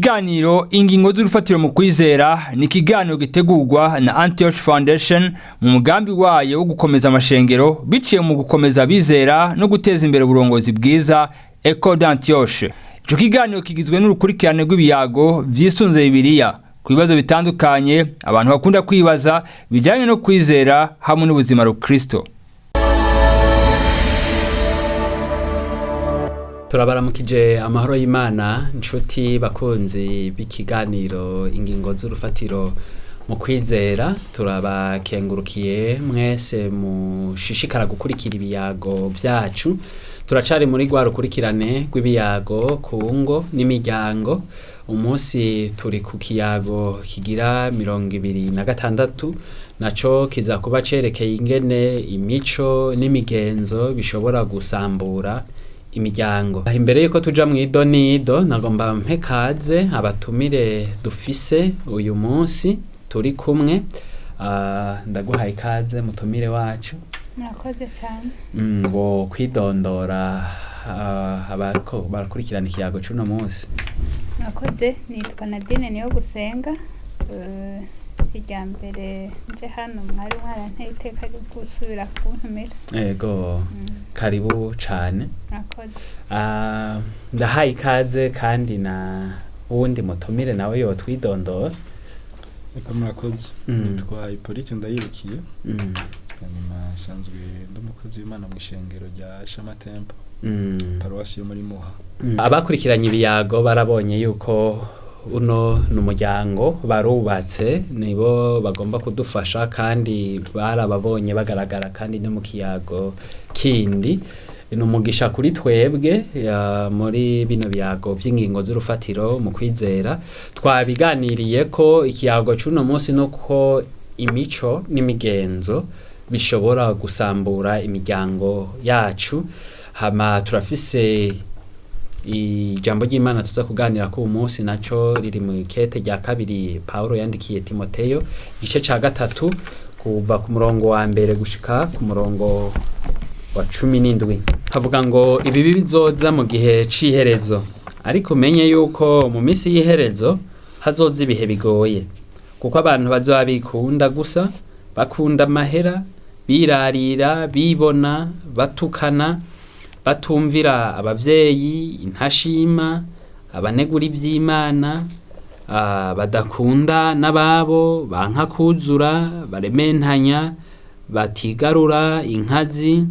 Ikiganiro Ingingo z'urufatiro mu kwizera ni ikiganiro gitegurwa na Antioch Foundation mu mugambi wayo wo gukomeza amashengero biciye mu gukomeza abizera no guteza imbere uburongozi bwiza, Ecole d'Antioche. Ico kiganiro kigizwe n'urukurikirane rw'ibiyago vyisunze Bibiliya ku bibazo bitandukanye abantu bakunda kwibaza bijanye no kwizera hamwe n'ubuzima rukristo. Turabaramukije, amahoro y'Imana, nshuti bakunzi b'ikiganiro Ingingo z'urufatiro mu kwizera. Turabakengurukiye mwese mushishikara gukurikira ibiyago byacu. Turacari muri rwa rukurikirane rw'ibiyago ku ngo n'imiryango. Umunsi turi ku kiyago kigira 26, naco kiza kuba cerekeye ingene imico n'imigenzo bishobora gusambura imiryango. Imbere yuko tuja mu idonido, nagomba mpe kaze abatumire dufise uyu munsi turi kumwe. Ndaguhaye ikaze, mutumire wacu. Murakoze cyane. Wo kwidondora abariko barakurikirana ikiyago c'uno munsi. Murakoze, nitwa Nadine niyo gusenga. Si irya mbere nje hano, mwari mwaranteye iteka ryo gusubira kuntumira. Ego. Karibu cane. Murakoze. Ndahaye ikaze kandi na wundi mutumire, nawe yotwidondora. Reka, murakoze. Nitwa Hippolyte Ndayirukiye. Hanyuma nsanzwe ndi umukozi w'Imana mu ishengero rya Shama Temple, paruwasi yo muri Muha. Abakurikiranye ibiyago barabonye yuko uno ni umuryango, barubatse, nibo bagomba kudufasha, kandi barababonye bagaragara kandi no mu kiyago kindi. Ni umugisha kuri twebwe muri bino biyago by'ingingo z'urufatiro mu kwizera. Twabiganiriye ko ikiyago c'uno munsi nuko imico n'imigenzo bishobora gusambura imiryango yacu. Hama turafise ijambo ry'Imana tuza kuganira ko uyu munsi, naco riri mu ikete rya kabiri Paulo yandikiye Timoteyo, igice ca gatatu, kuva ku murongo wa mbere gushika ku murongo wa 17. Havuga ngo: "Ibibi bizoza mu gihe c'iherezo, ariko umenye yuko mu minsi y'iherezo hazoza ibihe bigoye, kuko abantu bazoba bikunda gusa, bakunda amahera, birarira, bibona, batukana, batumvira abavyeyi, intashima, abanegura ivy'Imana, badakunda n'ababo, banka kuzura, barementanya, batigarura, inkazi,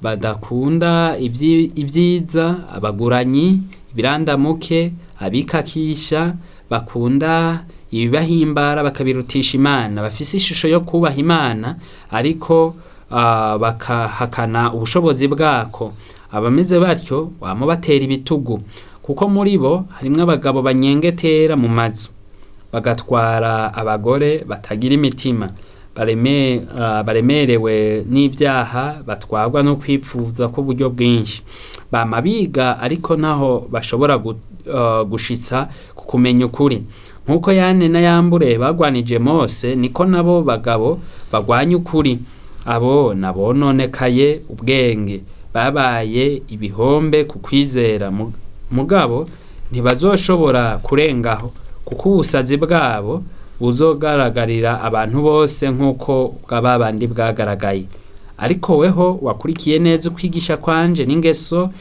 badakunda ibyiza, abaguranyi, ibirandamuke, abikakisha, bakunda ibibahimbara bakabirutisha Imana, bafise ishusho yo kubaha Imana ariko bakahakana ubushobozi bwako. Abameze batyo wama batera ibitugu, kuko muri bo harimwo abagabo banyengetera mu mazu, bagatwara abagore batagira imitima, baremerewe n'ibyaha, batwarwa no kwipfuza kw'uburyo bwinshi. Bama biga ariko ntaho bashobora gushitsa ku kumenya ukuri. Nk'uko Yane na Yambure bagwanije Mose, niko nabo bagabo bagwanya ukuri. Abo nabononekaye ubwenge, babaye ibihombe ku kwizera. Mugabo ntibazoshobora kurengaho, kuko ubusazi bwabo buzogaragarira abantu bose nk'uko bwa babandi bwagaragaye. Ariko weho wakurikiye neza ukwigisha kwanje n'ingeso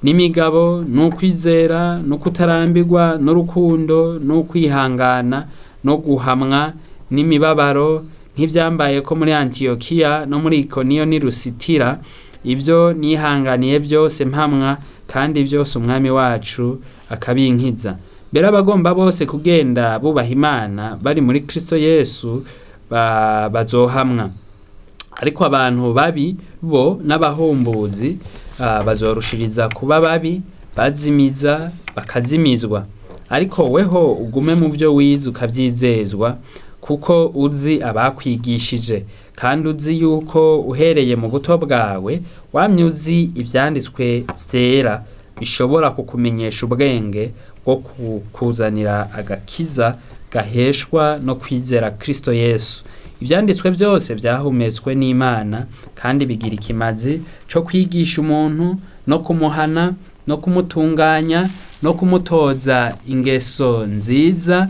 n'imigabo n'ukwizera n'ukutarambirwa n'urukundo n'ukwihangana no guhamwa n'imibabaro, nk'ivyambaye ko muri Antiyokiya no muri Ikoniyo n'i Lusitira, ibyo nihanganiye byose mpamwa, kandi byose Umwami wacu akabinkiza. Mbere abagomba bose kugenda bubaha Imana bari muri Kristo Yesu bazohamwa, ariko abantu babi bo n'abahumbuzi bazorushiriza kuba babi, bazimiza bakazimizwa. Ariko weho ugume mu byo wize ukavyizezwa, kuko uzi abakwigishije, kandi uzi yuko uhereye mu buto bwawe wamye uzi ivyanditswe vyera, bishobora kukumenyesha ubwenge bwo kukuzanira agakiza gaheshwa no kwizera Kristo Yesu. Ivyanditswe byose vyahumetswe n'Imana kandi bigira ikimazi co kwigisha umuntu no kumuhana no kumutunganya. no kumutoza ingeso nziza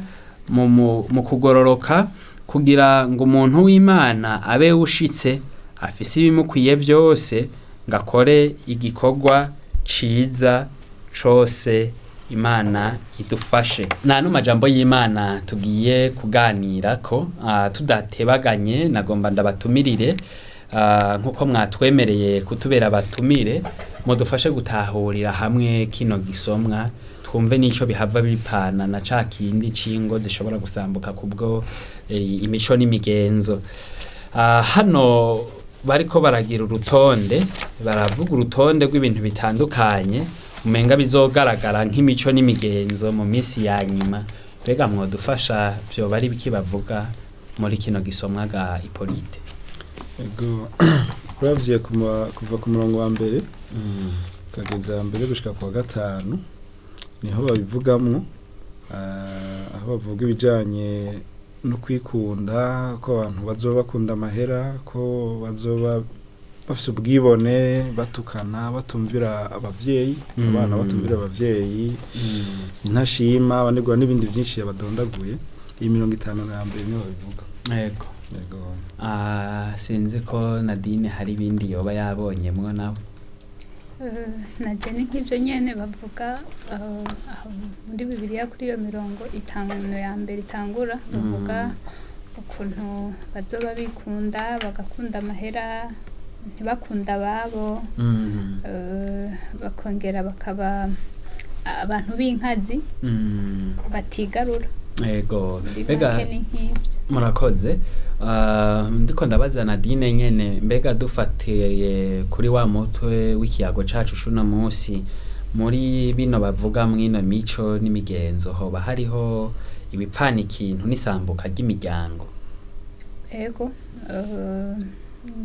mu kugororoka, kugira ngo umuntu w'Imana abe ushitse, afise ibimukwiye byose, ngo akore igikorwa ciza cose. Imana idufashe. Nta majambo y'Imana tugiye kuganirako tudatebaganye. Nagomba ndabatumirire, nkuko mwatwemereye kutubera abatumire, mudufashe gutahurira hamwe kino gisomwa, twumve n'ico bihava bipfana na ca kindi c'ingo zishobora gusambuka kubwo imico n'imigenzo. Hano bariko baragira urutonde, baravuga urutonde rw'ibintu bitandukanye umenga bizogaragara nk'imico n'imigenzo mu minsi ya nyuma. Mbega mwodufasha, vyoba ari biki bavuga muri kino gisomwa ga Hippolyte? Ego, uravye kuva ku murongo wa mbere ukageza mbere gushika ku wa gatanu, niho babivugamwo, aho bavuga ibijanye no kwikunda, ko abantu bazoba bakunda amahera, ko bazoba bafise ubwibone, batukana, batumvira abavyeyi, abana batumvira abavyeyi, intashima, abanegura n'ibindi vyinshi yabadondaguye. Iyi 51 niho babivuga. Yego. Yego. Sinzi ko Nadine hari ibindi yoba yabonyemwo nawe. Nabyo ni nk'ibyo nyene bavuga, aho muri Bibiliya kuri iyo 50 ya mbere itangura, bavuga ukuntu bazoba bikunda, bagakunda amahera, ntibakunda ababo, bakongera bakaba abantu b'inkazi, batigarura. Yego. Muri Mbega make ni nk'ibyo. Murakoze. Ndiko ndabaza Nadine nyene, mbega dufatiye kuri wa mutwe w'ikiyago cacu c'uno munsi, muri bino bavuga mw'ino mico n'imigenzo, hoba hariho ibipfana ikintu n'isambuka ry'imiryango? Ego,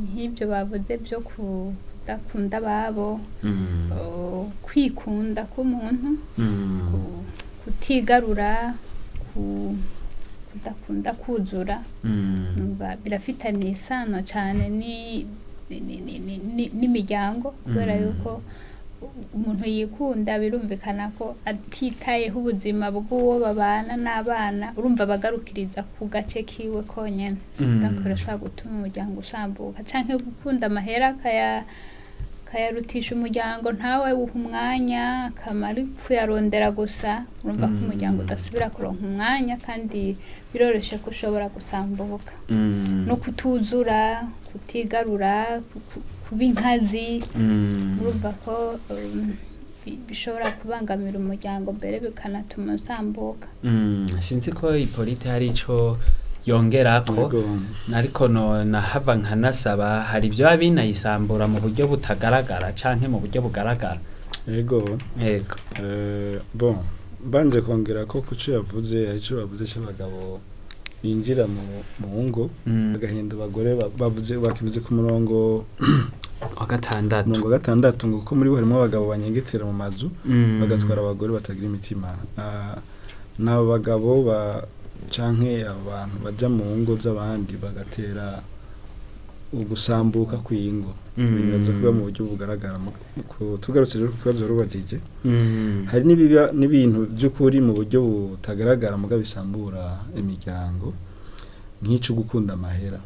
nk'ibyo bavuze byo kudakunda ababo, kwikunda k'umuntu, kutigarura, kudakunda kuzura, numva birafitanye isano cyane n'imiryango, kubera yuko umuntu yikunda birumvikana ko atitayeho ubuzima bw'uwo babana n'abana, urumva bagarukiriza ku gace kiwe konyene. Donc birashobora gutuma umuryango usambuka, canke gukunda amahera akayarutisha umuryango, ntawe wuha umwanya, akamara kuyarondera gusa. Urumva ko umuryango udasubira kuronka umwanya, kandi biroroshe ko ushobora gusambuka. No kutuzura, kutigarura, kuba inkazi, urumva ko bishobora kubangamira umuryango, mbere bikanatuma usambuka. Sinzi ko Hippolyte hari ico yongerako. Yego. Ariko no nahava nkanasaba, hari ibyo binayisambura mu buryo butagaragara canke mu buryo bugaragara? Yego. Yego. Bon, mbanje kongera ko kuco yavuze, hari ico bavuze c'abagabo binjira mu ngo bagahinda abagore, bavuze bakivuze ku murongo wa gatandatu. Murongo wa gatandatu, ngo ko muri bo harimo abagabo banyengetera mu mazu, bagatwara abagore batagira imitima. N'abo bagabo ba canke abantu baja mu ngo z'abandi bagatera ugusambuka kw'ingo, bibaza kuba mu buryo bugaragara. Tugarutse rero ku kibazo warubajije, hari n'ibintu by'ukuri mu buryo butagaragara muga bisambura imiryango, nk'ico gukunda amahera.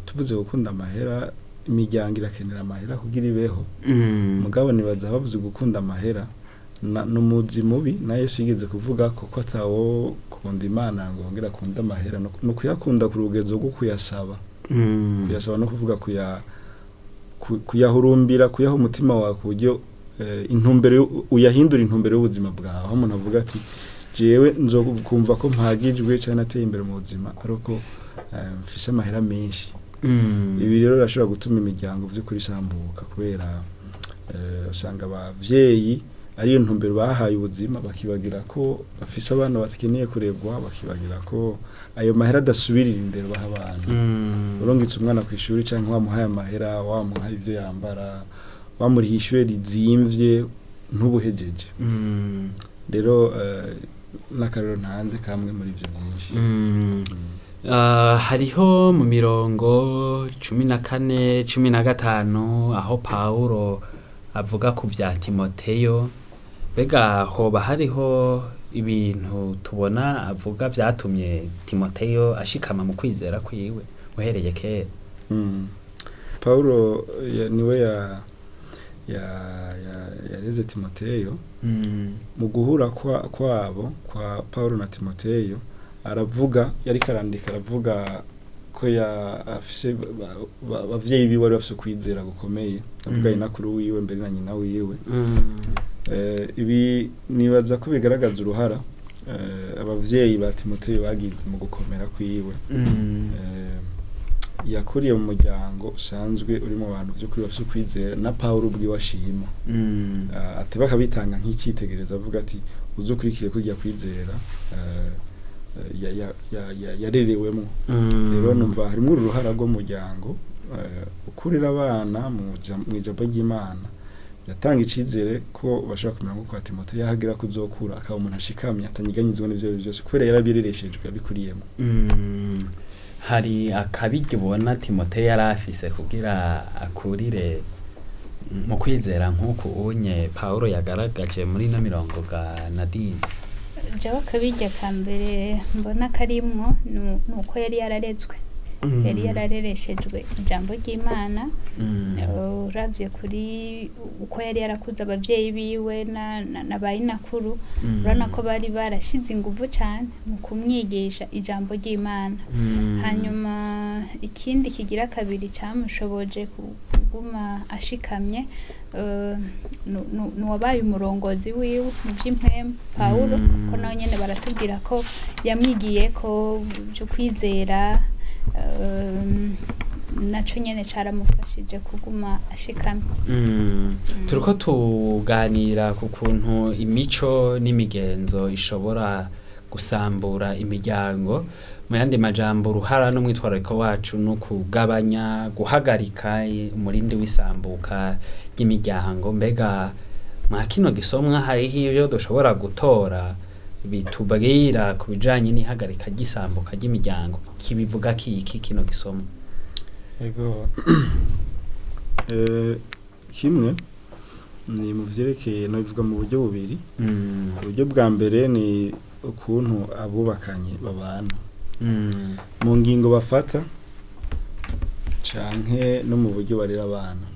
Tuvuze gukunda amahera, imiryango irakenera amahera kugira ibeho. Mugabo nibaza bavuze gukunda amahera n'umuzi mubi, na Yesu yigeze kuvuga ko atawo kunda Imana ngo yongere akunde amahera, no kuyakunda ku rugezo rwo kuyasaba. Kuyasaba no kuvuga kuyahurumbira, kuyaha umutima wawe ku buryo intumbero uyahindura intumbero y'ubuzima bwawe, aho umuntu avuga ati jewe nzokumva ko mpagijwe cyane, nateye imbere mu buzima ariko mfise amahera menshi. Ibi rero birashobora gutuma imiryango vy'ukuri isambuka, kubera usanga abavyeyi ariyo ntumbero bahaye ubuzima, bakibagira ko bafise abana bakeneye kurebwa, bakibagira ko ayo mahera adasubirira indero baha abana. Urungitse umwana ku ishuri canke wamuhaye amahera, wamuhaye ivyo yambara, wamurihiye ishure rizimvye, ntubuhejeje. Rero n'akarero ntanze kamwe muri ivyo vyinshi. Hariho mu mirongo 14, 15, aho Pawulo avuga ku vya Timoteyo. Mbega hoba hariho ibintu tubona avuga vyatumye Timoteyo ashikama mu kwizera kwiwe uhereye kera? Paulo niwe yareze Timoteyo. Mu guhura kwabo kwa Paulo na Timoteyo, aravuga, yariko arandika aravuga ko ya afise abavyeyi biwe bari bafise ukwizera gukomeye, avuga inakuru wiwe mbere na nyina wiwe. Ibi nibaza ko bigaragaza uruhara abavyeyi ba Timoteyo bagize mu gukomera kwiwe. Yakuriye mu muryango usanzwe uri mu bantu by'ukuri bafise ukwizera, na Paulo ubwiwe ashima. Ati bakabitanga nk'icyitegererezo, avuga ati uzukurikire kurya kwizera yarerewemo. Rero numva harimo uruhara rw'umuryango ukurira abana mu ijambo ry'Imana, yatanga icizere ko bashobora kumera nko kwa Timoteyo, yahagira kuzokura akaba umuntu ashikamye atanyeganyizwa n'ivyo ari byo byose, kubera yarabirereshejwe, yabikuriyemo. Hari akabirya ubona Timoteyo yari afise kugira akurire mu kwizera nk'uku unye Paulo yagaragaje muri ino mirongo ga Nadine? Jewe akabirya ka mbere mbona karimwo ni uko yari yararezwe, yari yararereshejwe ijambo ry'Imana. Uravye kuri uko yari yarakuze, abavyeyi biwe na ba inakuru, urabona ko bari barashize inguvu cane mu kumwigisha ijambo ry'Imana. Hanyuma ikindi kigira kabiri cyamushoboje kuguma ashikamye, nuwabaye umurongozi wiwe mu by'impwemu, Pawulo, ko nawe nyene baratubwira ko yamwigiye ko byo kwizera, naco nyene caramufashije kuguma ashikamye. Turiko tuganira ku kuntu imico n'imigenzo ishobora gusambura imiryango. Mu yandi majambo, uruhara n'umwitwarariko wacu no kugabanya, guhagarika umurindi w'isambuka ry'imiryango. Mbega mwa kino gisomwa hariho ibyo dushobora gutora bitubwira ku bijanye n'ihagarika ry'isambuka ry'imiryango? Kibivuga kiki kino gisomwa? Ego. Kimwe ni mu vyerekeye, nabivuga mu buryo bubiri. Uburyo bwa mbere ni ukuntu abubakanye babana mu ngingo bafata canke no mu buryo barera abana.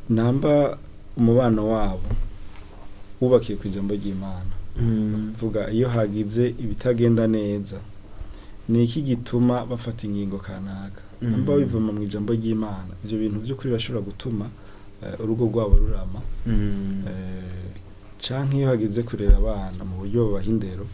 Namba umubano wabo wubakiye ku ijambo ry'Imana, vuga iyo hagize ibitagenda neza, ni iki gituma bafata ingingo kanaka? Namba bivoma mu ijambo ry'Imana, ivyo bintu vy'ukuri bashobora gutuma urugo rwabo rurama. Canke iyo hageze kurera abana mu buryo babaha indero,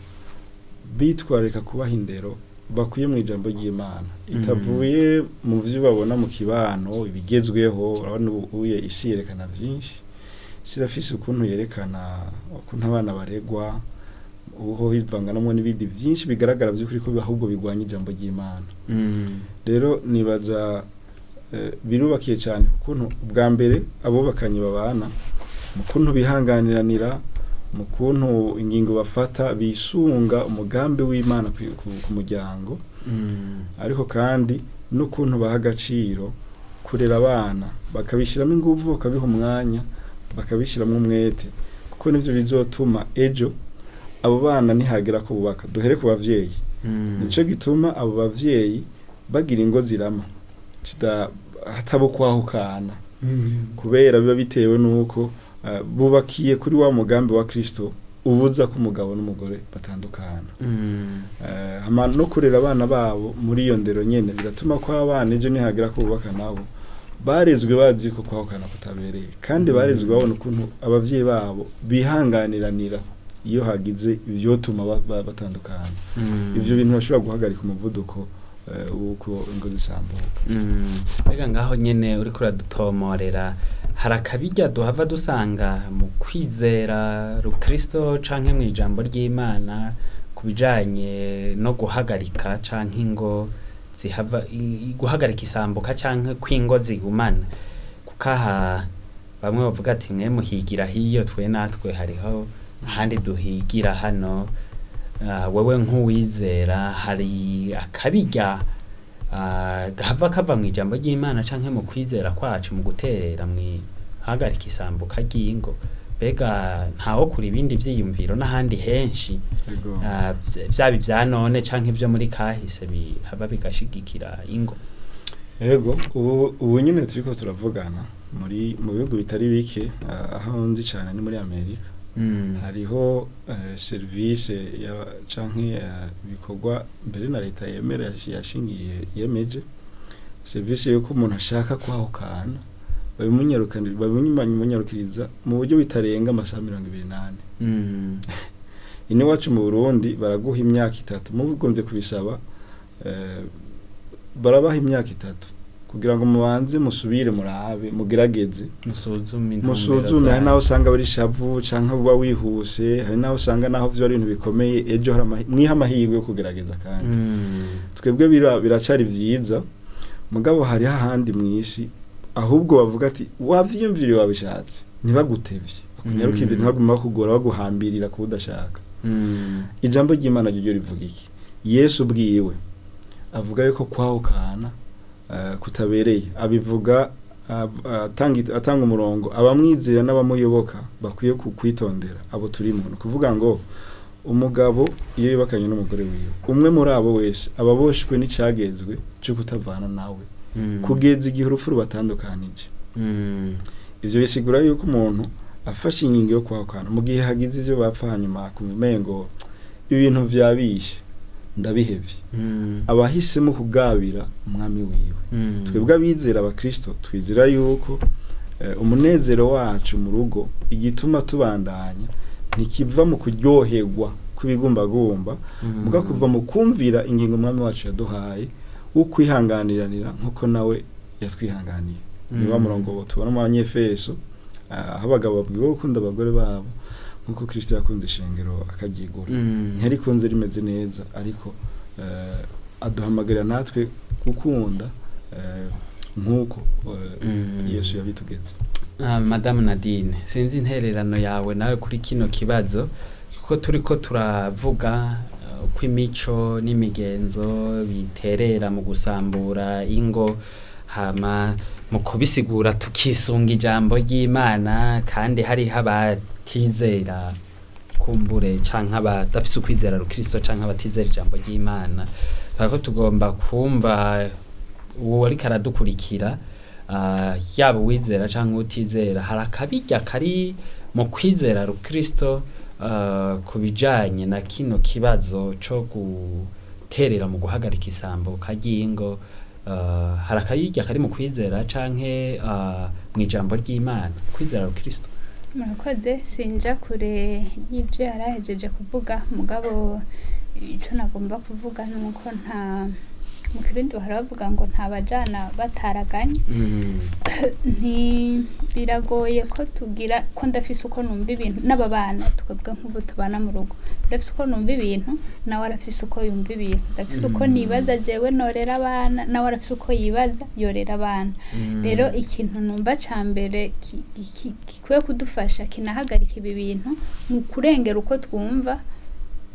bitwararika kubaha indero bakwiye mu ijambo ry'Imana, itavuye mu vyo babona mu kibano ibigezweho. Urabona ubu isi yerekana vyinshi, isi irafise ukuntu yerekana ukuntu abana baregwa, ubu hivanganamwo n'ibindi vyinshi bigaragara vy'ukuri ko ahubwo bigwanya ijambo ry'Imana. Rero nibaza birubakiye cyane ukuntu ubwa mbere abubakanye babana, mu kuntu bihanganiranira, mu kuntu ingingo bafata bisunga umugambi w'Imana ku muryango, ariko kandi n'ukuntu baha agaciro kurera abana, bakabishyiramo ingufu, bakabiha umwanya, bakabishyiramo umwete, kuko nivyo bizotuma ejo abo bana nihagera ko bubaka. Duhere ku bavyeyi. Nico gituma abo bavyeyi bagira ingo zirama hataba kwahukana, kubera biba bitewe nuko bubakiye kuri wa mugambi wa Kristo ubuza ko umugabo n'umugore batandukana. Hama no kurera abana babo muri iyo ndero nyene biratuma ko abana ejo nihagera ko bubaka nabo barezwe bazi ko kwahukana kutabereye, kandi barezwe babona ukuntu abavyeyi babo bihanganiranira iyo hagize ivyotuma batandukana. Ivyo bintu bashobora guhagarika umuvuduko w'uko ingo zisambuka. Mbega ngaho nyene uriko uradutomorera, hari akabirya duhava dusanga mu kwizera rukristo canke mu ijambo ry'Imana ku bijanye no guhagarika canke ingo zihava guhagarika isambuka canke kw'ingo zigumana? Kuko aha bamwe bavuga ati mwe muhigira hiyo, twe natwe hariho ahandi duhigira hano. Wewe nk'uwizera, hari akabirya gahava kava mu ijambo ry'Imana canke mu kwizera kwacu mu guterera mu hagarika isambuka ry'ingo? Mbega ntawo kura ibindi vyiyumviro n'ahandi henshi, Ego. Vyaba ivya none canke ivyo muri kahise bihava bigashigikira ingo? Ego, ubu nyine turiko turavugana mu bihugu bitari bike, aho nzi cyane ni muri Amerika. Hariho service ya canke ibikorwa mbere na leta yemera, yashingiye yemeje service yuko umuntu ashaka kwahukana babimunyarukiriza mu buryo bitarenga amasaha 24. Ino iwacu mu Burundi baraguha imyaka 3, mugombye kubisaba, barabaha imyaka 3 kugira ngo mubanze musubire murabe mugerageze musuzume intumbero musuzume. Hari zanyu. n'aho usanga bari shavu canke uba wihuse, hari n'aho usanga naho vyo ari ibintu bikomeye ejo hari mwiha amahirwe yo kugerageza. Kandi twebwe biracari vyiza, mugabo hariho ahandi mw'isi ahubwo bavuga ati wavyiyumviriye, wabishatse, ntibagutevye, bakunyarukize, ntibaguma bakugora baguhambirira kuba udashaka. Ijambo ry'Imana ryo rivuga iki? Yesu ubwiwe avuga yuko kwahukana kutabereye. Abivuga atanga umurongo abamwizera n'abamuyoboka bakwiye kwitondera abo turimo. Ni ukuvuga ngo umugabo iyo yubakanye n'umugore wiwe, umwe muri abo wese aba aboshwe n'icagezwe cyo kutavana nawe kugeza igihe urupfu rubatandukanije. Ivyo bisigura yuko umuntu afashe ingingo yo kwahukana mu gihe hagize ivyo bapfa, hanyuma akumva umengo ibintu vyabishe, ndabihevye, abahisemo kugabira umwami wiwe. Twebwe abizera abakristo twizera yuko umunezero wacu mu rugo, igituma tubandanya, ntikiva mu kuryoherwa kw'ibigumbagumba, muga kuva mu kumvira ingingo umwami wacu yaduhaye wo kwihanganiranira nk'uko nawe yatwihanganiye. Ni wa murongo tubona mu Banyefeso, aho abagabo babwirwa gukunda abagore babo nk'uko Kristo yakunze ishengero akaryigura. Ntiyarikunze rimeze neza, ariko aduhamagarira natwe gukunda nk'uko Yesu yabitugeze. Madamu Nadine, sinzi intererano yawe nawe kuri kino kibazo, kuko turiko turavuga uko imico n'imigenzo biterera mu gusambura ingo, hama mu kubisigura tukisunga ijambo ry'Imana, kandi hariho abatizera kumbure canke abadafise ukwizera rukristo canke abatizera ijambo ry'Imana. Twari tugomba kumva uwo ariko aradukurikira, yaba uwizera canke utizera, hari akabirya kari mu kwizera rukristo ku bijanye na kino kibazo co guterera mu guhagarika isambuka ry'ingo. Hari akabirya kari mu kwizera canke mu ijambo ry'Imana, kwizera rukristo? Murakoze. Sinja kure y'ibyo yari ahejeje kuvuga, mugabo icyo nagomba kuvuga ni uko nta mu Kirundi bahora bavuga ngo nta bajana bataraganye. Nti biragoye ko tugira ko ndafise uko numva ibintu n'aba bana twebwe nk'ubu tubana mu rugo, ndafise uko numva ibintu, nawe arafise uko yumva ibintu, ndafise uko nibaza jewe norera abana, nawe arafise uko yibaza yorera abana. Rero ikintu numva ca mbere gikwiye kudufasha kinahagarika ibi bintu ni ukurengera uko twumva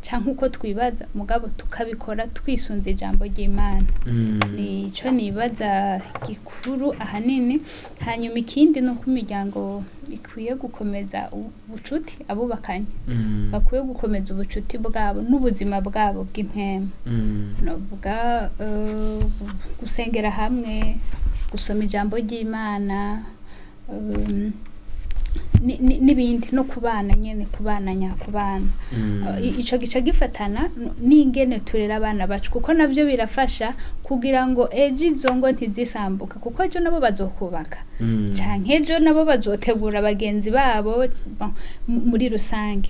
canke uko twibaza, mugabo tukabikora twisunze ijambo ry'Imana. Nico nibaza gikuru ahanini. Hanyuma ikindi ni uko imiryango ikwiye gukomeza ubucuti, abubakanye bakwiye gukomeza ubucuti bwabo n'ubuzima bwabo bw'impwemu, novuga gusengera hamwe, gusoma ijambo ry'Imana, n'ibindi, no kubana nyene, kubana nyakubana. Ico gica gifatana n'ingene turera abana bacu, kuko navyo birafasha kugira ngo ejo izo ngo ntizisambuke, kuko ejo nabo bazokubaka canke ejo nabo bazotegura bagenzi babo, bon, muri rusange.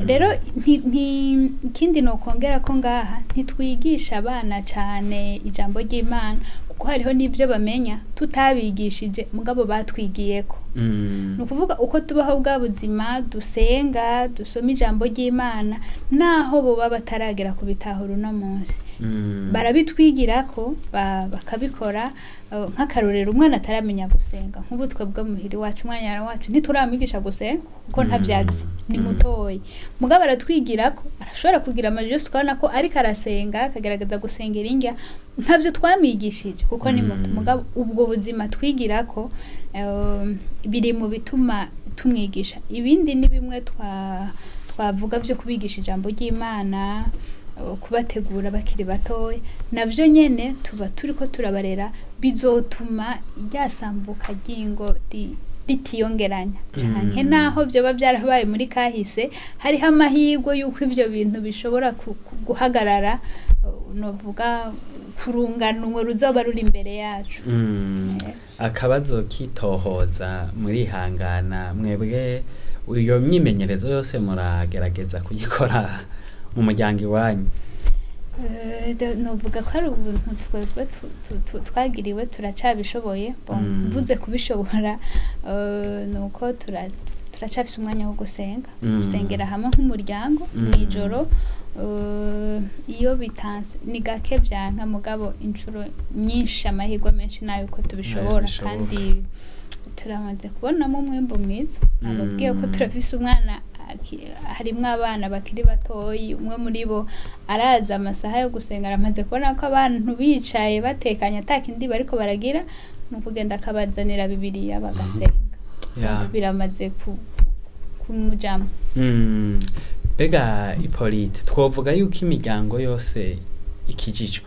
Rero ikindi nokongera ko ngaha ntitwigisha abana cane ijambo ry'Imana, kuko hariho n'ivyo bamenya tutabigishije mugabo batwigiyeko. Ni ukuvuga uko tubaho bwa buzima, dusenga, dusoma ijambo ry'Imana, naho boba bataragera kubitahura uno munsi, barabitwigirako, bakabikora. Nk'akarorero, umwana ataramenya gusenga, nk'ubu twebwe muhira iwacu umwana wacu ntituramwigisha gusenga kuko ntavyazi, ni mutoyi, mugabo aratwigirako, arashobora kugira amajwi yose, ukabona ko ariko arasenga, akagerageza gusengera indya. Ntabyo twamwigishije kuko ni muto, mugabo ubwo buzima twigira ko biri mu bituma tumwigisha. Ibindi ni bimwe twavuga byo kubigisha ijambo ry'Imana, kubategura bakiri batoya, navyo nyene tuba turiko turabarera, bizotuma ryasambuka ry'ingo ritiyongeranya canke naho vyoba vyarabaye muri kahise, hariho amahirwe y'uko ivyo bintu bishobora guhagarara, novuga kurunganwe ruzoba ruri imbere yacu. Akabazo kitohoza, murihangana, mwebwe iyo myimenyerezo yose muragerageza kuyikora mu muryango iwanyu? Novuga ko ari ubuntu twebwe twagiriwe, turacabishoboye. Bon, mvuze kubishobora, nuko turacafise umwanya wo gusenga, gusengera hamwe nk'umuryango mw'ijoro. Iyo bitanse ni gake vyanka, mugabo inshuro nyinshi, amahirwe menshi nayo uko tubishobora. Bishoboka. Kandi turamaze kubonamo umwimbu mwiza. Nababwiye ko turafise umwana harimwo abana bakiri batoyi, umwe muri bo araza amasaha yo gusenga, aramaze kubona ko abantu bicaye batekanye atakindi bariko baragira, ni ukugenda akabazanira Bibiliya bagasenga. Biramaze kumujamwo. Mbega Hippolyte, twovuga yuko imiryango yose ikijijwe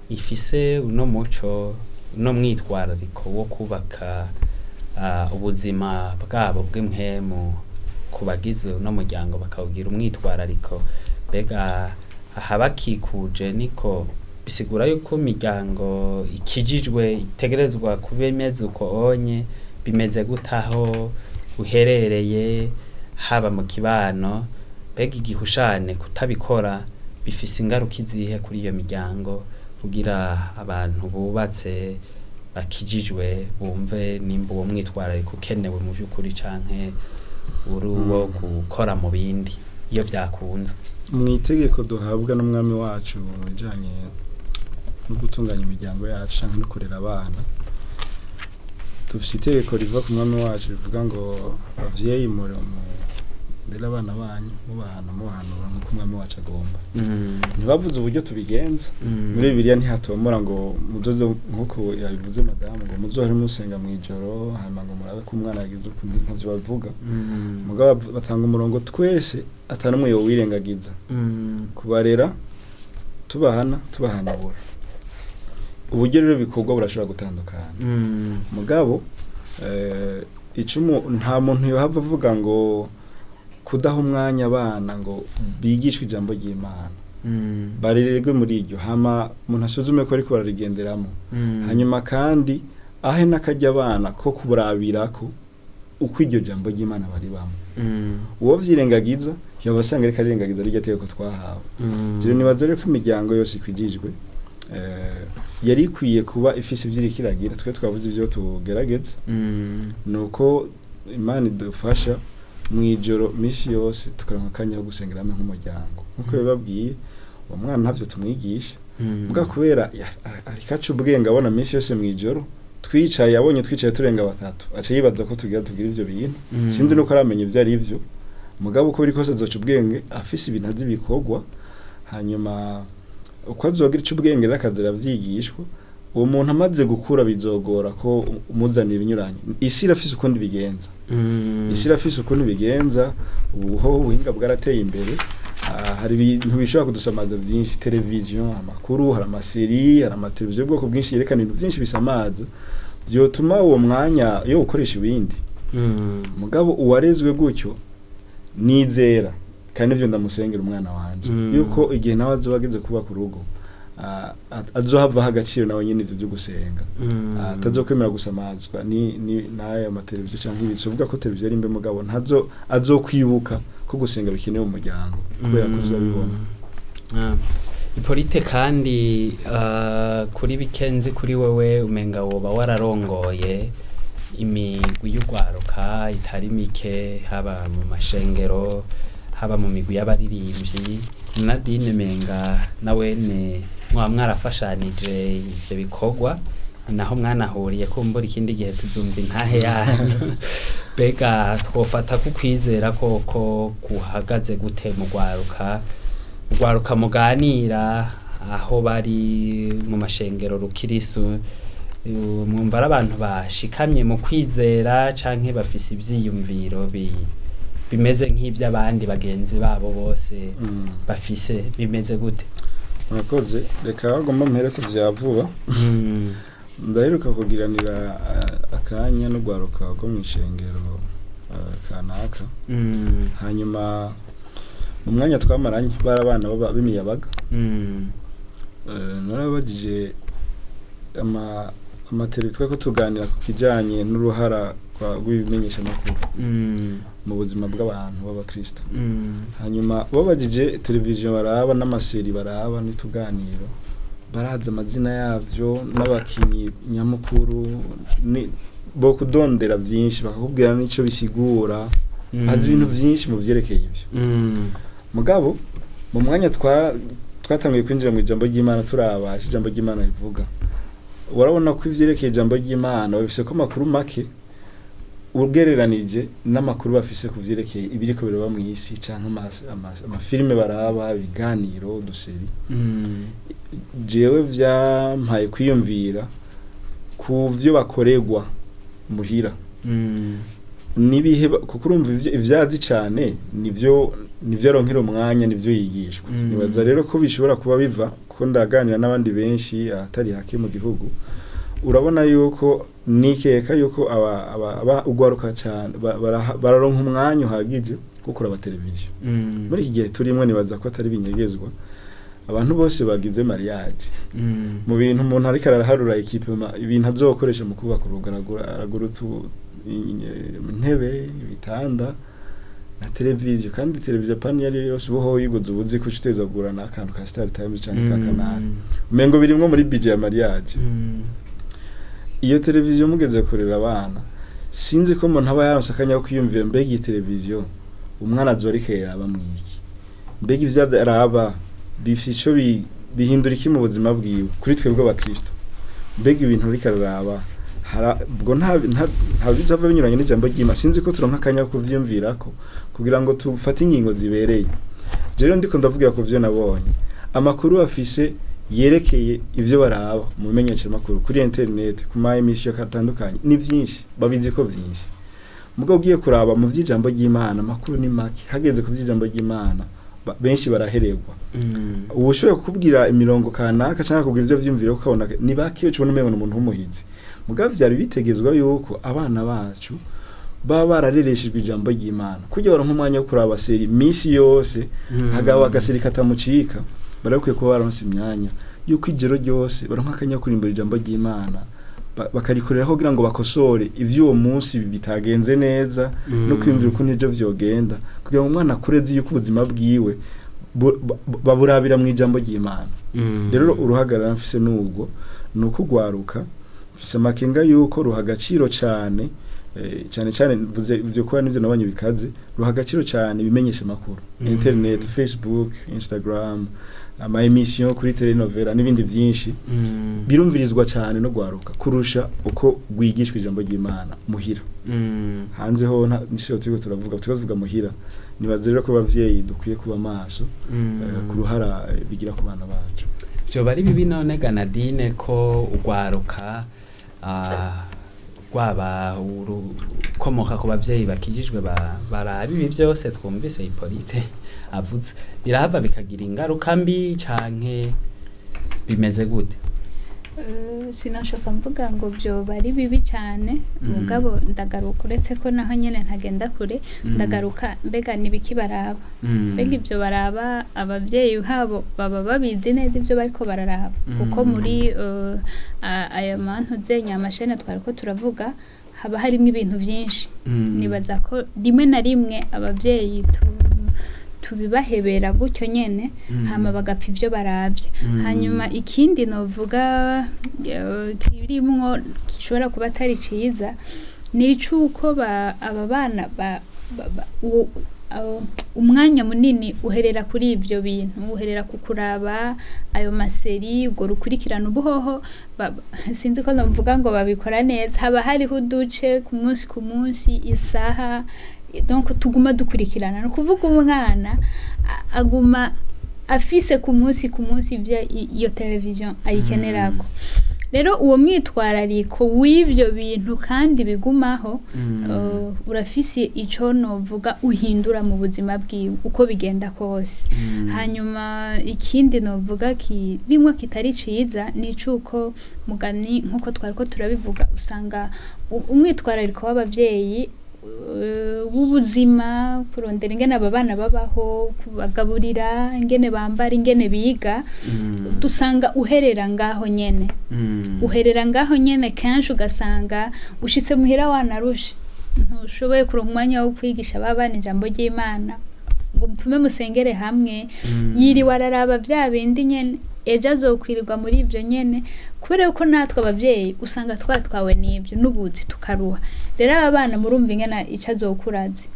ifise uno muco, uno mwitwarariko wo kubaka ubuzima bwabo bw'impwemu ku bagize uno muryango, bakawugira umwitwarariko? Mbega ahabakikuje niko bisigura yuko imiryango ikijijwe itegerezwa kuba imeze uko onye? Bimeze gute aho uherereye, haba mu kibano? Mbega igihushane kutabikora bifise ingaruka izihe kuri iyo miryango, kugira abantu bubatse bakijijwe bumve nimba uwo mwitwarariko ukenewe mu by'ukuri canke uri uwo gukora mu bindi iyo byakunze? Mu itegeko duhabwa n'umwami wacu mu bijyanye no gutunganya imiryango yacu cyangwa no kurera abana, dufite itegeko riva ku mwami wacu rivuga ngo: "Abavyeyi, murere abana banyu, mubahana, mubahanura nk'uko umwami wacu agomba." Ntibavuze uburyo tubigenza. Muri Bibiliya ntihatomora ngo muzoze, nk'uko yabivuze madamu, ngo muzohore musenga mu ijoro, hanyuma ngo murabe ko umwana yagize ukuntu. Ntavyo bavuga. Mugabo batanga umurongo twese atanumwe yowirengagiza: kubarera tubahana, tubahanura. Uburyo rero bikorwa burashobora gutandukana. Mugabo icumu nta muntu yohava avuga ngo kudaha umwanya abana ngo bigishwe ijambo ry'Imana, barererwe muri iryo, hama umuntu asuzume ko ariko bararigenderamo. Hanyuma kandi ahe n'akarya abana ko kuburabirako uko iryo jambo ry'Imana baribamo. Uwo vyirengagiza yoba asanga ariko arirengagiza rirya tegeko twahawe. Rero nibaza rero ko imiryango yose ikwijijwe yari ikwiye kuba ifise ivyo iriko iragira. Twe twavuze ivyo tugerageza. Nuko Imana idufasha, mu ijoro misi yose tukaronka akanya ko gusengera hamwe nk'umuryango. Nkuko bibabwiye, uwo mwana ntavyo tumwigisha, mbwa kubera ariko aca ubwenge, abona misi yose mu ijoro twicaye, abonye twicaye turenga batatu, aca yibaza ko tugira tugira ivyo bintu. Sinzi nuko aramenya ivyo ari vyo, mugabo uko biri kose azoca ubwenge afise ibintu azi bikorwa. Hanyuma uko azogira ico ubwenge rero akaza aravyigishwa, uwo muntu amaze gukura bizogora ko umuzanira ibinyuranye. Isi irafise ukundi bigenza. Isi irafise ukuntu bigenza. Ubu ho ubuhinga bwarateye imbere. Hari ibintu bishobora kudusamaza byinshi: televiziyo, amakuru, hari amaseri, hari amateleviziyo y'ubwoko bwinshi yerekana ibintu byinshi bisamaza, byotuma uwo mwanya yo gukoresha ibindi. Mugabo uwarezwe gutyo, nizera kandi nivyo ndamusengera umwana wanje, yuko igihe nawe azoba ageze kubaka urugo, azohavaho agaciro nawe nyene ivyo vyo gusenga. Atazokwemera gusamazwa ni n'aya mateleviziyo canke ibiki. Uvuga ko televiziyo ari mbe, mugabo ntazo azokwibuka ko gusenga bikenewe mu muryango kubera ko uzabibona. Hippolyte, kandi kuri bikenzi kuri wewe, umenga woba wararongoye imigwi y'urwaruka itari mike, haba mu mashengero, haba mu migwi y'abaririmbyi. Nadine, menga nawene mwaba mwarafashanije ivyo bikorwa, naho mwanahuriye. Kumbura ikindi gihe tuzumva intahe yanyu. Mbega twofata ku kwizera koko guhagaze gute mu rwaruka, urwaruka muganira? aho bari mu mashengero rukirisu, mwumva ari abantu bashikamye mu kwizera canke bafise ivyiyumviro bimeze nk'ivy'abandi bagenzi babo bose bafise, bimeze gute? Murakoze. Reka bagomba mpere ku vya vuba. Ndaheruka kugiranira akanya n'urwaruka rwo mu ishengero kanaka. Hanyuma mu mwanya twamaranye bari abana b'imiyabaga. Narababajije amateleviziyo, twari ko tuganira ku kijanye n'uruhara rw'ibimenyeshamakuru mu buzima bw'abantu b'abakristo. Hanyuma babajije televiziyo baraba n'amaseri baraba n'utuganiro, barazi amazina yavyo n'abakinyi nyamukuru, ni bo kudondera vyinshi bakakubwira n'ico bisigura. Bazi ibintu vyinshi mu vyerekeye ivyo. Mugabo mu mwanya twatanguye kwinjira mu ijambo ry'Imana, turaba ico ijambo ry'Imana rivuga, urabona ko ivyerekeye ijambo ry'Imana babifise ko amakuru make ugereranije n'amakuru bafise ku vyerekeye ibiriko biraba mw'isi, canke amafilime baraba, ibiganiro, uduseri. Jewe vyampaye kwiyumvira ku vyo bakorerwa muhira nibihe kuko urumva ivyazi cane nivyo aronkera umwanya, nivyo yigishwa. Nibaza rero ko bishobora kuba biva ko ndaganira n'abandi benshi ahatari hake mu gihugu, urabona yuko nikeka yuko aba ugwaruka cane bararonka umwanya uhagije wo kuraba televiziyo. Muri iki gihe turimwo, nibaza ko atari binyegezwa, abantu bose bagize mariage, mu bintu umuntu ariko araharura équipement, ibintu azokoresha mu kubaka urugo, aragura intebe, ibitanda na televiziyo. Kandi televiziyo pani iyo ariyo yose uba uyiguze uba uzi ko uca uteza kugura n'akantu ka Star Times canke ka Canal, umengo birimwo muri budget ya mariage. Iyo televiziyo mugeze kurera abana, sinzi ko umuntu aba yaronse akanya ko kwiyumvira: mbega iyi televiziyo umwana azoba ariko yaraba mwiki? Mbega ivyo araba bifise ico bihindura iki mu buzima bwiwe? Kuri twebwe abakristo, mbega ibintu ariko araraba ubwo nta bizava binyuranye n'ijambo ry'Imana? Sinzi ko turonka akanya ko kuvyiyumvirako kugira ngo tufate ingingo zibereye. Rero ndiko ndavugira ku vyo nabonye, amakuru afise yerekeye ivyo baraba mu bimenyeshamakuru, kuri internet, ku ma émission atandukanye, ni vyinshi, babizi ko vyinshi. Mugabo ugiye kuraba mu vy'ijambo ry'Imana, amakuru ni make. Hageze ku vy'ijambo ry'Imana, benshi barahererwa. Ubu ushoboye kukubwira imirongo kanaka cyangwa akakubwira ivyo vyiyumvira, ukabona ni bake, ucubona umengo ni umuntu w'umuhizi. Mugabo vyari bitegezwa yuko abana bacu baba bararereshejwe ijambo ry'Imana kugira baronke umwanya wo kuraba série misi yose, hagaba agaseri katamucika. Barakwiye kuba baronse imyanya yuko ijoro ryose baronka akanya ko kurimbura ijambo ry'Imana, bakarikoreraho kugira ngo bakosore ivy'uwo munsi bitagenze neza no kwiyumvira ukuntu ivyo vyogenda, kugira ngo umwana akure azi yuko ubuzima bwiwe baburabira mu ijambo ry'Imana. Rero uruhagarara mfise n'ubwo ni uko ugwaruka mfise amakenga yuko ruha agaciro cane, cane cane mvuze ivyo kuba nivyo nabonye bikaze, ruha agaciro cane ibimenyesha makuru, internet, Facebook, Instagram, ama émission kuri telenovela n'ibindi vyinshi birumvirizwa cane no gwaruka kurusha uko rwigishwa ijambo ry'Imana muhira. Hanze ho nisiyo turiko turavuga, turiko tuvuga muhira. Nibaze rero ko abavyeyi dukwiye kuba maso ku ruhara bigira ku bana bacu. Vyoba ari bibi none ga Nadine ko ugwaruka, rwaba urukomoka ku bavyeyi bakijijwe, baraba ibi vyose twumvise Hippolyte avuze, birahava bikagira ingaruka mbi canke bimeze gute? Sinashoka mvuga ngo vyoba ari bibi cyane. Mugabo ndagaruka, uretse ko naho nyene ntagenda kure. Ndagaruka: mbega nibiki baraba? Mbega ibyo baraba abavyeyi babo baba babizi neza ibyo bariko bararaba? Kuko muri aya mantu zenya amashene twariko turavuga, haba harimo ibintu vyinshi. Nibaza ko rimwe na rimwe abavyeyi tubibahebera gutyo nyene, hama bagapfa ivyo baravye. Hanyuma ikindi novuga kirimwo gishobora kuba atari ciza ni icuko aba bana umwanya munini uherera kuri ivyo bintu, uherera ku kuraba ayo maseri, urwo rukurikirana ubuhoho. Sinzi ko novuga ngo babikora neza. Haba hariho uduce ku munsi ku munsi, isaha, donc tuguma dukurikirana. Ni ukuvuga umwana aguma Afise ku munsi ku munsi ibyo iyo televiziyo ayikenerako. Rero uwo mwitwarariko w'ibyo bintu kandi bigumaho, urafise ico novuga uhindura mu buzima bwiwe uko bigenda kose. Hanyuma ikindi novuga kirimwo kitari ciza ni icuko mugani nk'uko twariko turabivuga, usanga umwitwarariko w'abavyeyi w'ubuzima, kurondera ingene aba bana babaho, kubagaburira, ingene bambara, ingene biga, dusanga uherera ngaho nyene. Uherera ngaho nyene. Kenshi ugasanga ushitse muhira wanarushe, ntushoboye kuronka umwanya wo kwigisha ba bana ijambo ry'Imana ngo mupfume musengere hamwe. Yiriwe araraba bya bindi nyene, ejo azokwirirwa muri ibyo nyene, kubera yuko natwe abavyeyi usanga twatwawe n'ibyo n'ubuzi, tukaruha. Rero aba bana murumva ingene ico azokura azi.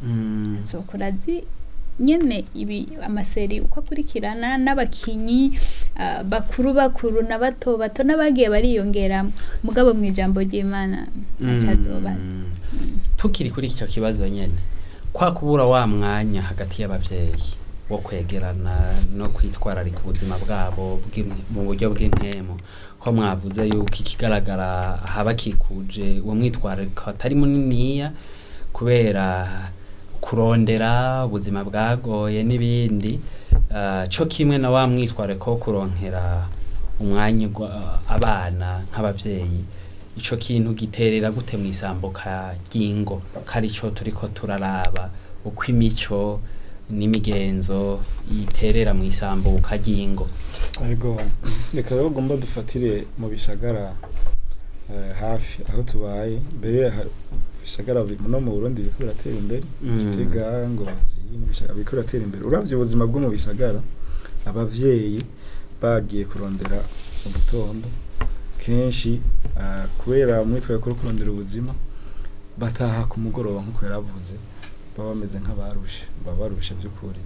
Azokura azi nyene ibi ama séries uko akurikirana n'abakinyi, bakuru bakuru na bato bato n'abagiye bariyongeramo, mugabo mu ijambo ry'Imana ntaco azoba. Tukiri kuri icyo kibazo nyene, kwa kubura wa mwanya hagati y'abavyeyi wo kwegerana no kwitwararika ubuzima bwabo mu buryo bw'impemu, ko mwavuze yuko ikigaragara habakikuje uwo mwitwarariko atari muniniya kubera kurondera ubuzima bwagoye n'ibindi, co kimwe na wa mwitwarariko wo kuronkera umwanya abana nk'abavyeyi, ico kintu giterera gute mw'isambuka ry'ingo, ko arico turiko turaraba, uko imico n'imigenzo iterera mw'isambuka ry'ingo? Ariko reka rero ugomba dufatire mu bisagara, hafi aho tubaye mbere bisagara no mu Burundi biriko biratera imbere. Gitega, Ngozi, mu bisagara biriko biratera imbere. Uravye ubuzima bwo mu bisagara, abavyeyi bagiye kurondera mu gitondo, kenshi kubera umwitwarariko wo kurondera ubuzima, bataha ku mugoroba. Nk'uko yaravuze, baba bameze nk'abarushe, baba barushe by'ukuri.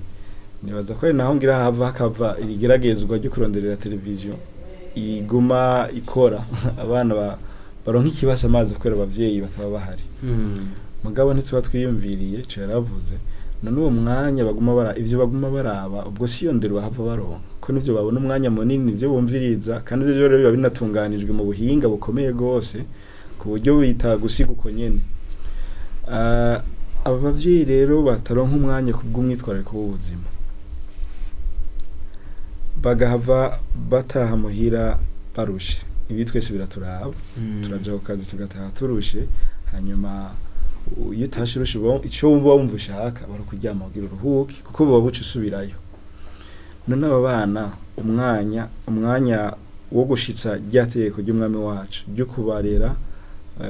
Nibaza ko ari naho ngira hava hakava irigeragezwa ryo kuronderera televiziyo iguma ikora, abana baronka ikibasa amazi kubera abavyeyi bataba bahari. Mugabo ntituba twiyumviriye ico yaravuze. None uwo mwanya baguma bara ivyo baguma baraba, ubwo si iyo ndero bahava baronka, ko nivyo babona umwanya munini, nivyo bumviriza, kandi ivyo rero biba binatunganijwe mu buhinga bukomeye gose ku buryo bita gusiga uko nyene. Aba bavyeyi rero bataronka umwanya kubw'umwitwarariko w'ubuzima, bagahava bataha muhira barushe. Ibi twese biraturaba. Turaja ku kazi tugataha turushe. Hanyuma iyo utashe urushe, ico wumva ushaka bari kuryama kugira uruhuke, kuko buba buca usubirayo. None aba bana, umwanya wo gushitsa rya tegeko ry'umwami wacu ryo kubarera,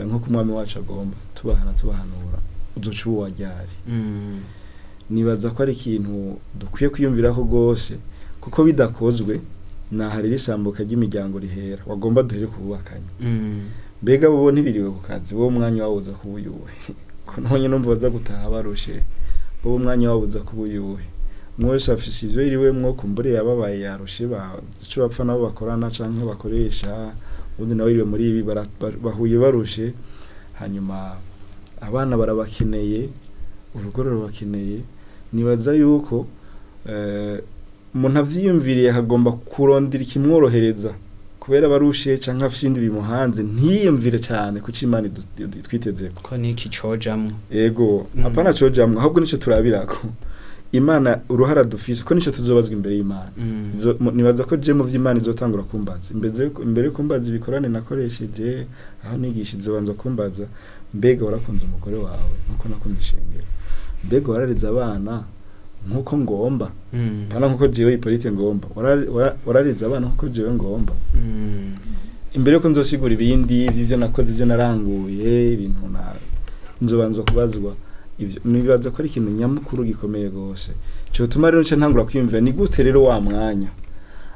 nk'uko umwami wacu agomba, tubahana tubahanura, uzoca uba uwa ryari? Nibaza ko ari ikintu dukwiye kwiyumviraho rwose, kuko bidakozwe naha rero isambuka ry'imiryango rihera. Wagomba duhere kububakanye. Mbega bo ntibiriwe ku kazi, wowe umwanya wawo uza kuba uyuhe? Ko nabonye numva baza gutaha barushe, wowe umwanya wawo uza kuba uyuhe? Umwe wese afise ivyo yiriwemwo, kumbure yababaye, yarushe, ico bapfa nabo bakorana canke bakoresha, ubundi nawe yiriwe muri ibi, bahuye barushe. Hanyuma abana barabakeneye, urugo rurabakeneye. Nibaza yuko umuntu avyiyumviriye akagomba kurondera ikimworohereza kubera barushe canke afise ibindi bimuhanze, ntiyiyumvire cane kuco Imana itwitezeko. Ko niki cojamwo? Ego. Apana cojamwo, ahubwo nico turabirako Imana, uruhara dufise, ko nico tuzobazwa imbere y'Imana. Nibaza ko je mu vy'Imana izotangura kumbaza imbere yo kumbaza ibikorane nakoresheje aho nigisha, izobanza kumbaza: mbega warakunze umugore wawe nkuko nakunze ishengero? Mbega warareze abana nkuko ngomba? Pana nkuko jewe Hippolyte ngomba. Warareze abana nkuko jewe ngomba? Imbere yuko nzosigura ibindi vy'ivyo nakoze, ivyo naranguye, ibintu na nzobanza kubazwa ivyo. Nibaza ko ari ikintu nyamukuru gikomeye gose cotuma rero nca ntangura kwiyumvira: ni gute rero wa mwanya,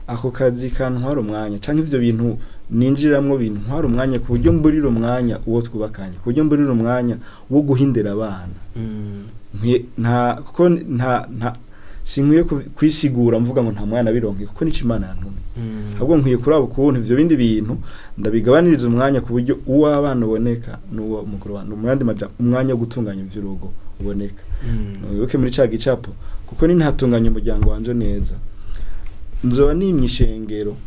ako kazi kantwara umwanya, canke ivyo bintu ninjiramwo bintwara umwanya, ku buryo mburira umwanya uwo twubakanye, ku buryo mburira umwanya wo guhindira abana? Nta kuko nta sinkwiye kwisigura mvuga ngo nta mwana bironke, kuko nico Imana yantumye. Ahubwo nkwiye kuraba ukuntu ivyo bindi bintu ndabigabaniriza umwanya, ku buryo uw'abana uboneka n'uwo mukuru wa mu yandi majambo, umwanya wo gutunganya ivy'urugo uboneka. Wibuke muri ca gicapo, kuko nintatunganya umuryango wanje neza. Nzoba nimye ishengero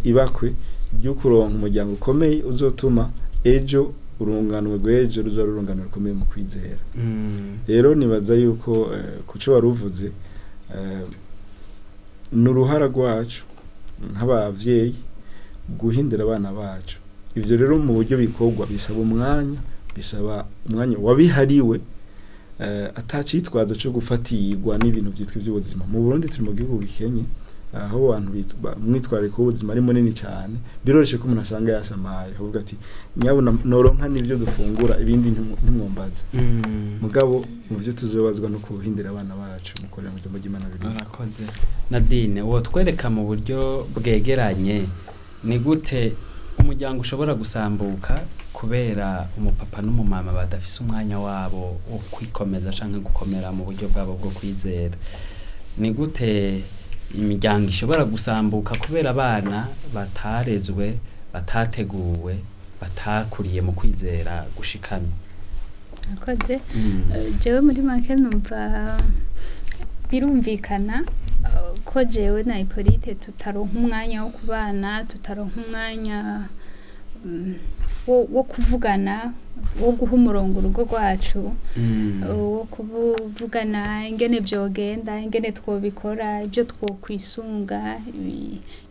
ibakwe ryo kuronka umuryango ukomeye uzotuma ejo urungano rw'ejo ruzoba urungano rukomeye mu kwizera. Rero nibaza yuko kuco waruvuze, ni uruhara rwacu nk'abavyeyi guhindura abana bacu. Ivyo rero mu buryo bikorwa bisaba umwanya, bisaba umwanya wabihariwe, atacitwazo cyo gufatirwa n'ibintu vyitwa ivy'ubuzima. Mu Burundi turi mu gihugu gikenye, aho abantu umwitwarariko w'ubuzima ari munini cyane. Biroroshye ko umuntu asanga yasamaye akavuga ati nyabuna noronka n'ivyo dufungura, ibindi ntimwombaze. Mugabo mu vyo tuzobazwa no kuhindira abana bacu mukorera mu jambo ry'Imana biri. Urakoze, Nadine. Wotwereka mu buryo bwegeranye ni gute umuryango ushobora gusambuka kubera umupapa n'umumama badafise umwanya wabo wo kwikomeza canke gukomera mu buryo bwabo bwo kwizera? Ni gute imiryango ishobora gusambuka kubera abana batarezwe, batateguwe, batakuriye mu kwizera gushikamye? Akoze. Jewe muri make numva birumvikana, ko jewe na Hippolyte tutaronka umwanya wo kubana, tutaronka umwanya wo kuvugana, wo guha umurongo urugo rwacu, wo kuvugana ingene vyogenda, ingene twobikora, ibyo twokwisunga.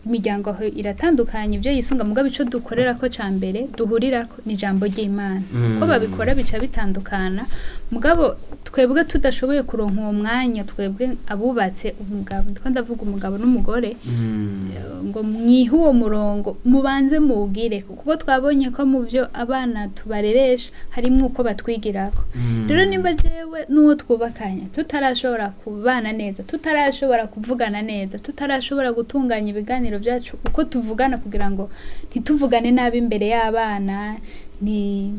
Imiryango aho iratandukanye ibyo yisunga, mugabo ico dukorera ko ca mbere duhurirako ni ijambo ry'Imana. Ko babikora bica bitandukana, mugabo twebwe tudashoboye kuronka uwo mwanya, twebwe abubatse, umugabo, ndiko ndavuga umugabo n'umugore, ngo mwihe uwo murongo, mubanze muwugire, kuko twabonye ko mu byo abana tubareresha harimwo uko batwigirako. Rero nimba jewe n'uwo twubakanye tutarashobora kubana neza, tutarashobora kuvugana neza, tutarashobora gutunganya ibiganiro byacu uko tuvugana kugira ngo ntituvugane nabi imbere y'abana, ni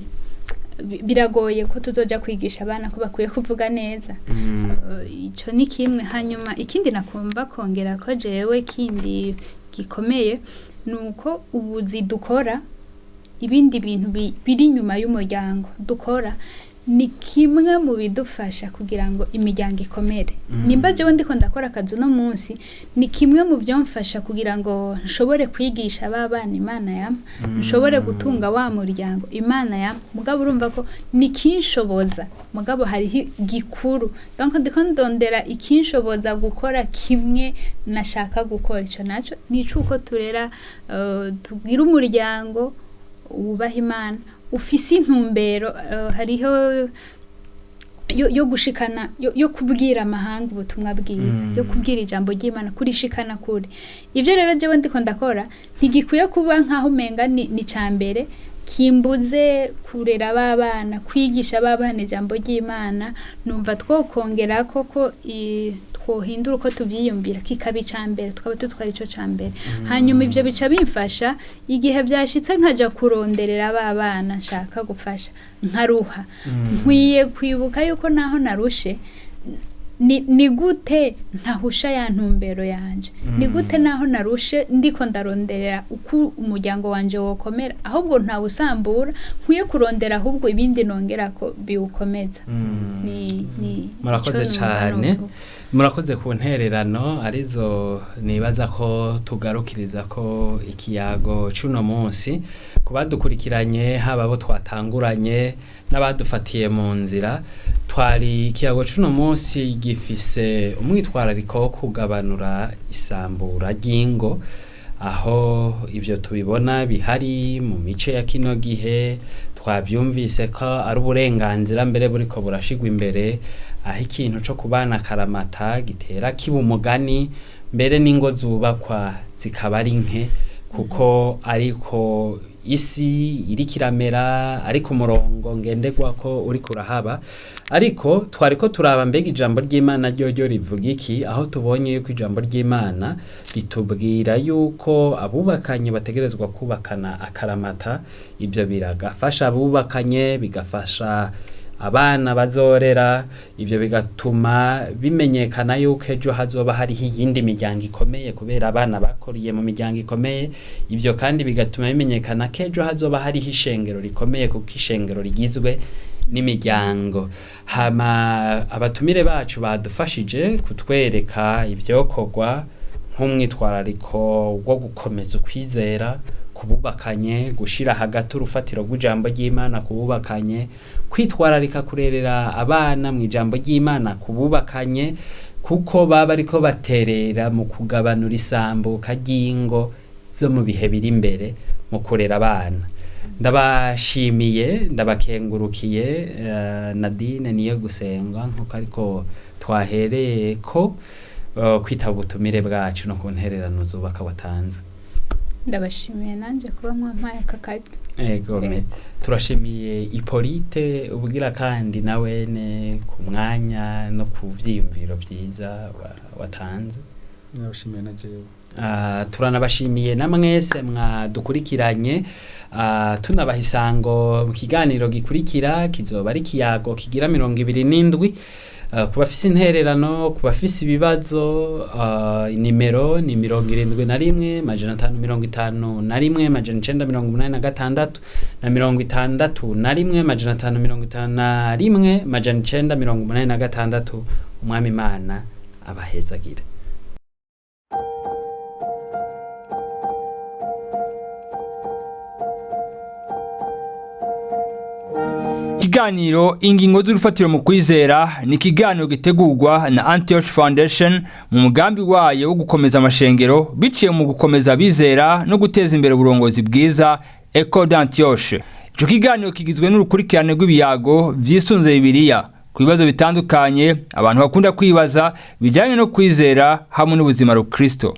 biragoye ko tuzoja kwigisha abana ko bakwiye kuvuga neza. Ico ni kimwe. Hanyuma ikindi nakumva kongera ko jewe kindi gikomeye ni uko ubuzi dukora, ibindi bintu biri inyuma y'umuryango dukora, ni kimwe mu bidufasha kugira ngo imiryango ikomere. Nimba jewe ndiko ndakora akazi uno munsi, ni kimwe mu vyomfasha kugira ngo nshobore kwigisha ba bana Imana yampa, nshobore gutunga wa muryango Imana yampa. Mugabo urumva ko ni kinshoboza, mugabo hariho gikuru. Donc ndiko ndondera ikinshoboza gukora kimwe nashaka gukora, ico naco ni icuko turera, tugira umuryango wubaha Imana, ufise intumbero, hariho yo gushikana, yo kubwira amahanga ubutumwa bwiza, yo kubwira ijambo ry'Imana, kurishikana kure. Ivyo rero jewe ndiko ndakora ntigikwiye kuba nkaho umenga ni cambere kimbuze kurera ba bana, kwigisha ba bana ijambo ry'Imana. Numva twokongera koko twohindura uko tuvyiyumvira, kikaba icambere, tukaba dutwara ico cambere. Hanyuma ivyo bica bimfasha igihe vyashitse nkaja kuronderera ba bana nshaka gufasha, nkaruha, nkwiye kwibuka yuko naho narushe, ni gute ntahusha ya ntumbero yanje, ni gute naho narushe ndiko ndaronderera uko umuryango wanje wokomera, ahubwo ntawusambura, nkwiye kurondera ahubwo ibindi nongera ko biwukomeza. Ni Murakoze ico numva cane. novuga. Murakoze ku ntererano arizo nibaza ko tugarukiriza ko ikiyago c'uno munsi. Ku badukurikiranye, haba abo twatanguranye n'abadufatiye mu nzira, twari ikiyago c'uno munsi gifise umwitwarariko wo kugabanura isambura ry'ingo, aho ivyo tubibona bihari mu mice ya kino gihe. Twavyumvise ko ari uburenganzira mbere buriko burashigwa imbere, aho ikintu co kubana akaramata gitera kiba umugani, mbere n'ingo zubakwa zikaba ari nke, kuko ariko isi iriko iramera, ariko umurongo ngenderwako uriko urahaba. Ariko twariko turaba mbega ijambo ry'Imana ryoryo rivuga iki, aho tubonye yuko ijambo ry'Imana ritubwira yuko abubakanye bategerezwa kubakana akaramata. Ibyo biragafasha abubakanye, bigafasha abana bazorera, ibyo bigatuma bimenyekana yuko ejo hazoba hariho iyindi miryango ikomeye kubera abana bakoriye mu miryango ikomeye. Ibyo kandi bigatuma bimenyekana ko ejo hazoba hariho ishengero rikomeye, kuko ishengero rigizwe n'imiryango. Hama abatumire bacu badufashije kutwereka ibyokorwa. Nk'umwitwarariko wo gukomeza ukwizera kububakanye, gushira hagati urufatiro rw'ijambo ry'Imana kububakanye, kwitwararika kurerera abana mu ijambo ry'Imana kububakanye, kuko baba ariko baterera mu kugabanura isambuka ry'ingo zo mu bihe biri imbere mu kurera abana. Ndabashimiye, ndabakengurukiye. Nadine niyo gusenga nkuko ariko twahereye ko kwitaba ubutumire bwacu no ku ntererano zubaka watanze. Ndabashimiye nanjye kuba mwampaye aka karyo. Ego me. Turashimiye Hippolyte ubugira kandi nawene ku mwanya no ku vyiyumviro vyiza watanze. Ndabashimiye na jewe. Turanabashimiye na mwese mwadukurikiranye. Tunabaha isango mu kiganiro gikurikira, kizoba ari ikiyago kigira 27. Ku bafise intererano, ku bafise ibibazo, inimero ni 71 551 986 na 61 551 986. Umwami Imana abahezagire. Ikiganiro Ingingo z'urufatiro mu kwizera ni ikiganiro gitegurwa na Antioch Foundation mu mugambi wayo wo gukomeza amashengero biciye mu gukomeza abizera no guteza imbere uburongozi bwiza, Ecole d'Antioche. Ico kiganiro kigizwe n'urukurikirane rw'ibiyago vyisunze Bibiliya ku bibazo bitandukanye abantu bakunda kwibaza bijyanye no kwizera hamwe n'ubuzima rukristo.